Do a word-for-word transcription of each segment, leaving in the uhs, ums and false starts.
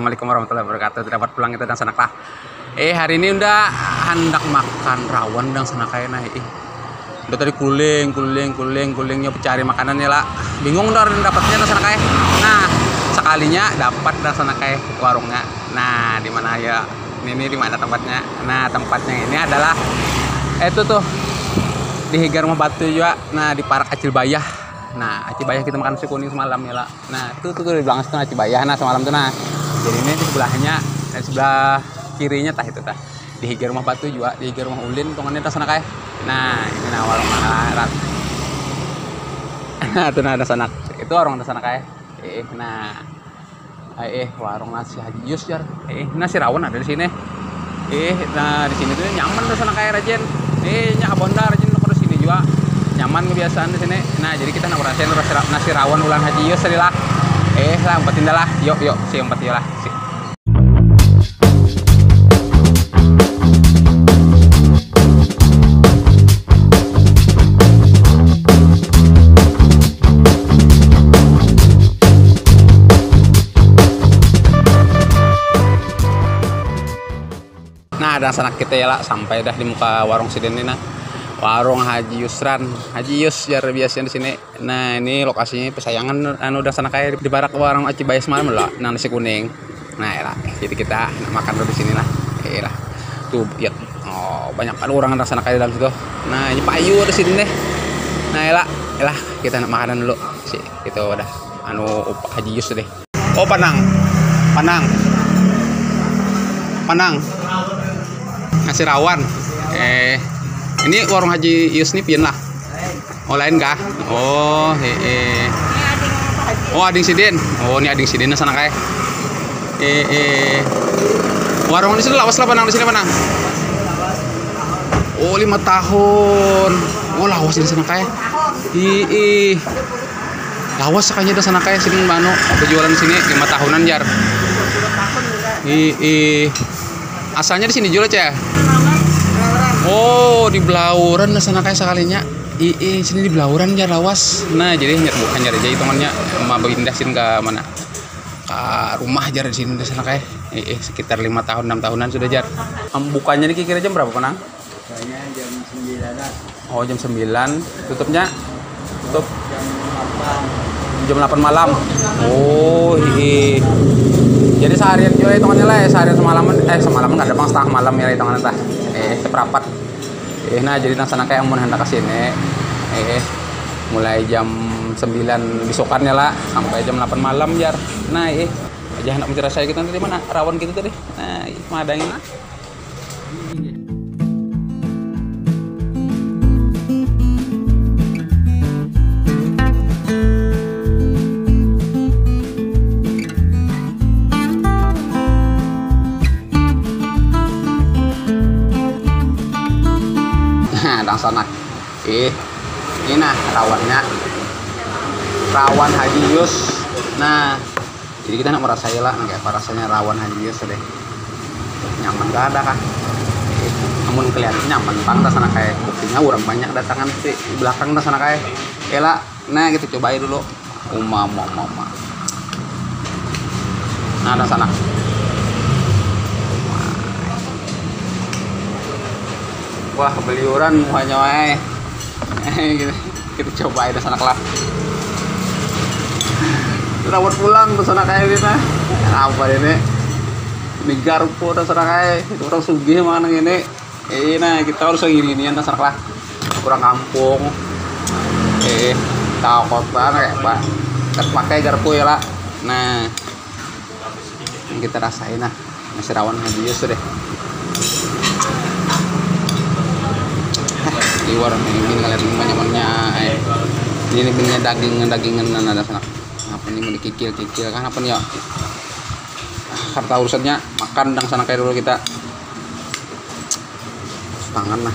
Assalamualaikum warahmatullahi wabarakatuh. Dapat pulang kita dan sanak lah. Eh, hari ini unda handak makan rawan dan sanak kayak nah. Eh, udah tadi kuling, kuling, kuling, kulingnya cari makanannya lah. Bingung udah dapatnya dan sanak kayak. Nah, sekalinya dapat dan sanak kayak warungnya. Nah, di mana ya? Ini, ini di mana tempatnya? Nah, tempatnya ini adalah, eh, itu tuh di Higa Rumah Batu juga. Nah, di Parak Acil Bayah. Nah, Acil Bayah kita makan nasi kuning semalam ya lah. Nah, itu tuh, tuh di belakang situ Acil Bayah nah semalam tuh nah. Jadi ini di sebelahnya, eh, sebelah kirinya tah itu tah. Di Higa Rumah Batu juga, di Higa Rumah Ulin, tungannya tah sana kayak. Nah, ini nah warung mana rat. Nah, itu nah ada sanak. Itu warung tah sana kayak. Eh, nah. Eh, eh, warung nasi Haji Yus jar. Eh, nasi rawon ada di sini. Eh, nah di sini tuh nyaman tuh sana kayak rajin. Eh, nya abonda rajin tuh di sini juga. Nyaman kebiasaan di sini. Nah, jadi kita nak ngerasain nasi ra-, nasi rawon ulang Haji Yus tadi lah. Eh, lah empat indah lah. Yuk, yuk, si empat lah. Si. Nah, dan sanak kita ya lah sampai dah di muka warung sidin ini nah. Warung Haji Yusran, Haji Yus jar biasanya di sini. Nah, ini lokasinya pesayangan anu dan sanak kayak di barak warung Aci Bayas malam lah, nang nasi kuning. Nah, ya lah. Jadi kita nak makan dulu di sini lah. Ya lah. Tuh, ya. Oh, banyak kan orang dan sanak kayak dalam situ. Nah, ini payu di sini deh. Nah, ya lah. Ya lah, kita nak makanan dulu. Si, kita udah anu Haji Yus deh. Oh, panang. Panang. Panang. Nasi rawan. Eh, ini warung Haji Yus nih pian lah. Oh, lain kah? Oh, heeh. Oh, ading sidin. Oh, ini ading sidin sana kae. Eh, eh. Warung di sini lawas lah panang di sini panang. Oh, lima tahun. Oh, lawas di sana kae. Heeh. Lawas sakanya dah sana kayak sini mano berjualan di sini lima tahunan jar. Ih, ih. Asalnya di sini juga cah. Oh, di Belauran dah sana kayak sekalinya. Ih, ih, sini di Belauran jar lawas. Nah, jadi hanya bukan jar aja hitungannya mau pindah sini ke mana? Ke rumah jar di sini dah sana kayak. Ih, ih, sekitar lima tahun enam tahunan sudah jar. Em, bukannya ini kira-kira jam berapa, Panang? Bukanya jam sembilan. Oh, jam sembilan. Tutupnya? Tutup jam delapan. Jam delapan malam. Oh, iya. Jadi seharian juga hitungannya lah ya, seharian semalaman, eh, semalaman kada pang, setengah malam ya hitungannya tah. Eh, seperempat. Eh, nah, jadi nang sana kayak mun hendak ke sini. Eh, mulai jam sembilan besokannya lah sampai jam delapan malam jar. Nah, eh, aja hendak mencari saya kita tadi mana? Rawan gitu tadi. Nah, iya, madangin lah. Nah, dangsanak. Ih, ini nah rawannya. Rawan Haji Yus. Nah, jadi kita nak merasai lah, nah, kayak apa rasanya rawan Haji Yus deh. Nyaman gak ada kah? Namun kelihatan nyaman pang dah sana kayak buktinya orang banyak datangan di belakang dah sana kayak. Ela, nah kita cobai dulu. Uma, uma, uma, uma. Nah, dah sana. Wah, beliuran muhanya wae. Kita, kita coba aja sana lah. Rawat pulang ke sana kayak ini nah. Apa ini? Ini garpu dah sana kayak. Itu orang sugih mana ini? Eh, nah, kita harus gini ini yang terserah lah. Kurang kampung. Eh, tahu kota kayak apa? Terpakai garpu ya lah. Nah, yang kita rasain nah. Masih rawan lagi ya sudah. Liwar ini ngeliat banyak eh. Ini punya daging dagingan ada sana. Apa nih mau dikikil kikil kan apa nih ya? Harta urusannya makan dang sana kayak dulu kita. Tangan nah.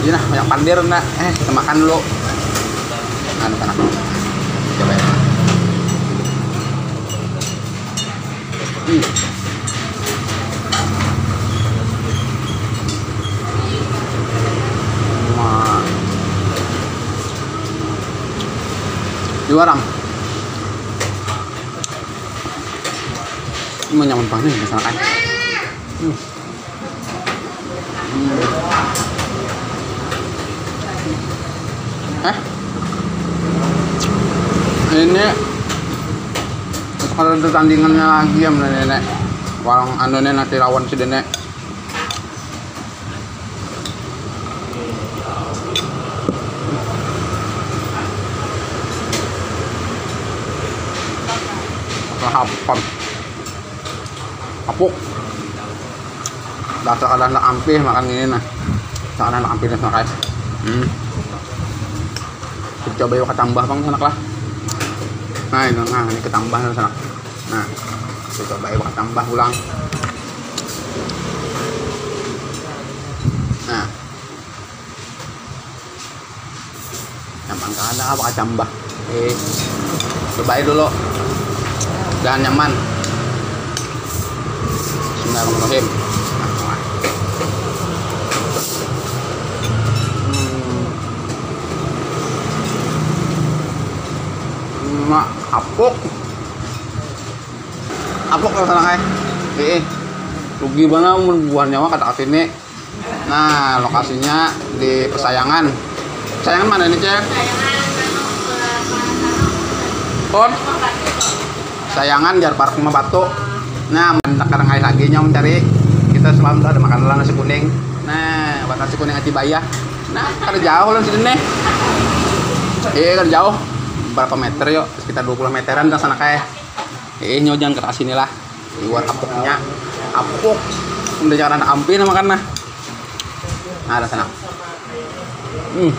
Ini nah banyak pandir nah. Eh, kita makan dulu. Anu tanah. Coba ya. Hmm. Wah. Dua ram. Ini nyaman banget nih, misalkan. Hmm. Hmm. Eh? Ini kalau ada tandingannya lagi ya, nenek. Warung anu nih, nanti lawan si Dene. Lahapan. Apuk. Dasar kada handak ampih makan ini nah. Dasar kada handak ampih nih, sanak ai. Hmm. Coba yuk, katambah bang, sanak lah. Nah, ini, nah, ini katambah nih, sanak. Nah, coba yuk, katambah pulang. Nah. Nyaman kada apa kacambah. Eh, cobai dulu. Dan nyaman. Bismillahirrahmanirrahim. Hmm. Mak, apuk. Apuk kalau sana, eh. Eh, rugi banar mun buah nyawa kada ka sini. Nah, lokasinya di Pesayangan. Pesayangan mana ini, Cel? Pon? Pesayangan, jar Park Lima Batu. Nah, mendak kadang air lagi nyawa mencari. Kita semalam tuh ada makan lah nasi kuning. Nah, buat nasi kuning Aci Bayah. Nah, kada jauh lah sini nih. Iya, kada jauh. Berapa meter yuk? Sekitar dua puluh meteran dah sana kayak. Eh, nyawa jangan ke sini lah. Liwar apuknya. Apuk. Udah jangan anak ampin makan nah. Nah, ada sana. Hmm.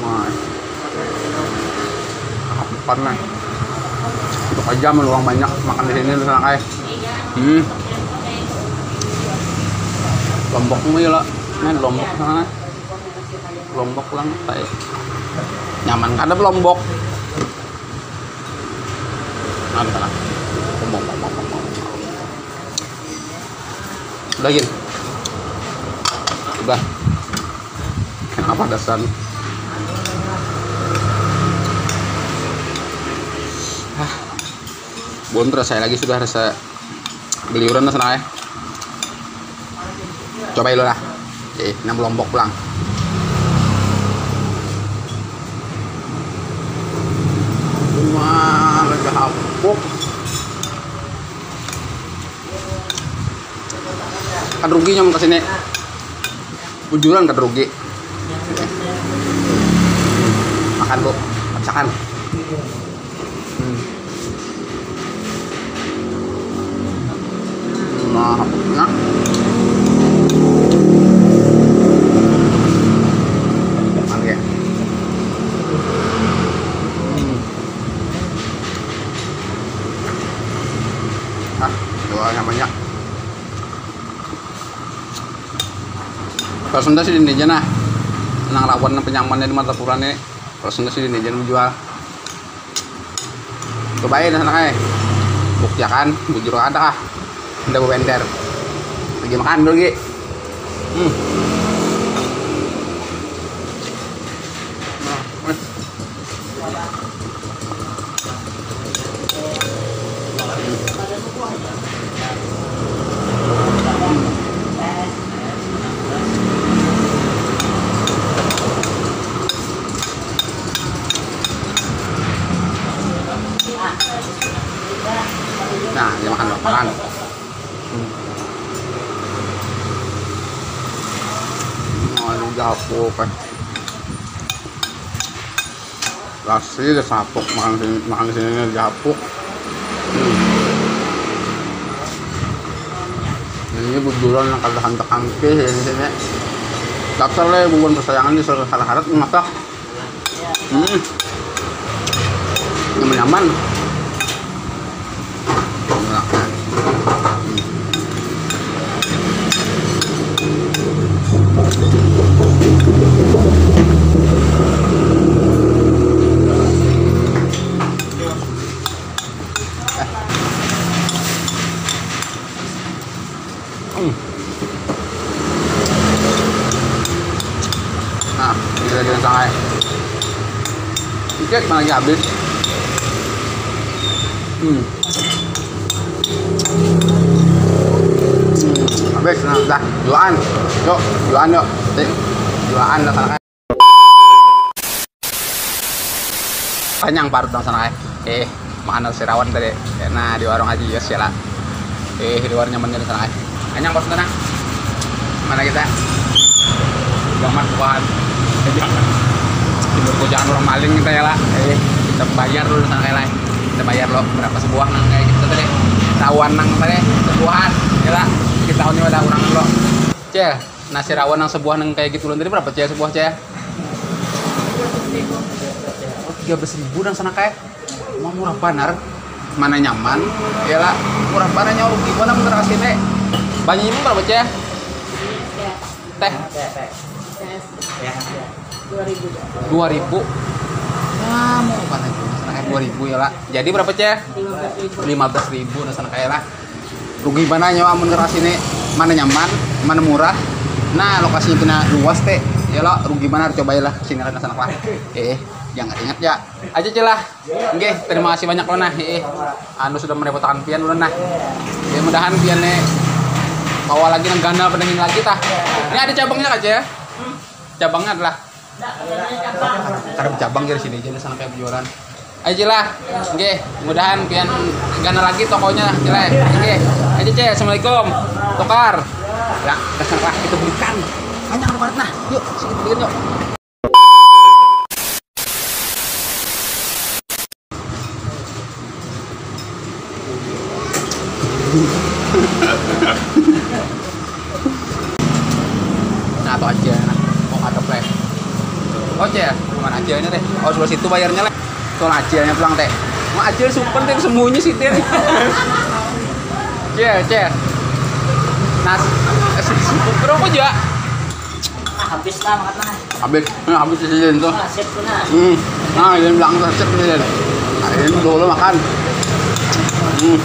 Mas. Apuk nah. Untuk aja meluang banyak makan di sini sana kayak. Hmm. Lombok mah ya lah. Nah, Lombok sana. Lombok pulang kayak. Nyaman kada Lombok. Mantap. Lagi. Udah. Kenapa dasan? Ah. Bon terasa lagi sudah rasa beliuran lah sana ya. Coba dulu lah. Eh, nang Lombok pulang. Wah, raja hapuk. Kan rugi nyaman ke sini. Bujuran kan rugi. Makan, Bu. Paksakan. Hmm. Nah, nah. Oke. Hmm. Ah, dua namanya. Kalau sunda sih ini aja nah. Nang rawan nang penyamannya di Martapura nih. Kalau sunda sih ini aja menjual. Cobain sana eh. Buktiakan, bujur ada kah? Udah bebender. Lagi makan dulu lagi. Hmm. Nah, wes. Nah, dia makan, makan. Hmm. Mau ada japu kan. Lasi ada sapuk makan sini, makan sini ada japuk. Hmm. Ini bujuran yang kada handak angkih ini sini. Daftar lah bubuhan kesayangan di salah harat masak. Hmm. Nyaman-nyaman. Hmm. Nah, ini lagi yang sangai. Cek mana lagi habis. Hmm. Hmm, habis nah, dah, duaan. Yuk, duaan yuk. Cek. Duaan dah sana. Kanyang parut dah sana. Eh, makan nasi rawan tadi. Nah, di warung Haji Yos ya lah. Eh, di luar nyaman di sana. Kanyang parut sana. Mana kita? Selamat bukan. Timbul jangan orang maling kita ya lah. Eh, kita bayar dulu sana lah. Kita bayar lo berapa sebuah nang kayak gitu tadi. Rawan nang tadi sebuahan ya lah. Kita ini ada orang lo. Cel, nasi rawan nang sebuah nang kayak gitu ulun tadi berapa, Cel, sebuah, Cel? Oh, tiga belas ribu nang sana kayak. Wah, murah banar. Mana nyaman? Ya lah, murah banar nyawa rugi mana menurut sini. Banyak ini berapa, Cel? Teh. Dua ribu. Dua ribu. Nah, mau mana juga sana kayak dua ribu ya lah. Jadi berapa, Cel? Lima belas ribu. Lima belas ribu nang sana kayak lah. Rugi mana nyawa amun ngeras ini, mana nyaman, mana murah. Nah, lokasinya pina luas teh. Ya lo, rugi mana, coba lah sini lah sana lah. Eh, jangan ingat ya. Aja, Cel lah. Nggih, terima kasih banyak lo nah. Eh, anu sudah merepotkan pian lo nah. Ya mudahan pian nih bawa lagi nang ganal pada ini lagi tah. Ini ada cabangnya aja ya. Cabangnya adalah Kada bercabang dari sini aja sana kayak berjualan. Ayo, Cil lah. Oke, mudahan pian gana lagi tokonya, Cil lah. Oke. Ayo, Cil, assalamualaikum. Tukar. Ya, dasar lah kita belikan. Banyak tukar nah. Yuk, sedikit belikan yuk. Nah, atau aja nah. Oh, ada play. Oh, Cil, mana aja ini deh. Oh, sebelah situ bayarnya leh. Soal aja pulang teh. Mau aja sumpah teh sembunyi sih teh. Cil, Cil. Nas, eh, sumpah berapa juga? Ah, habis lah makan lah. Habis, nah, habis di sini tuh. Ah, sip tuh nah. Hmm. Nah, ini bilang tuh sip di sini. Nah, ini dulu makan. Hmm.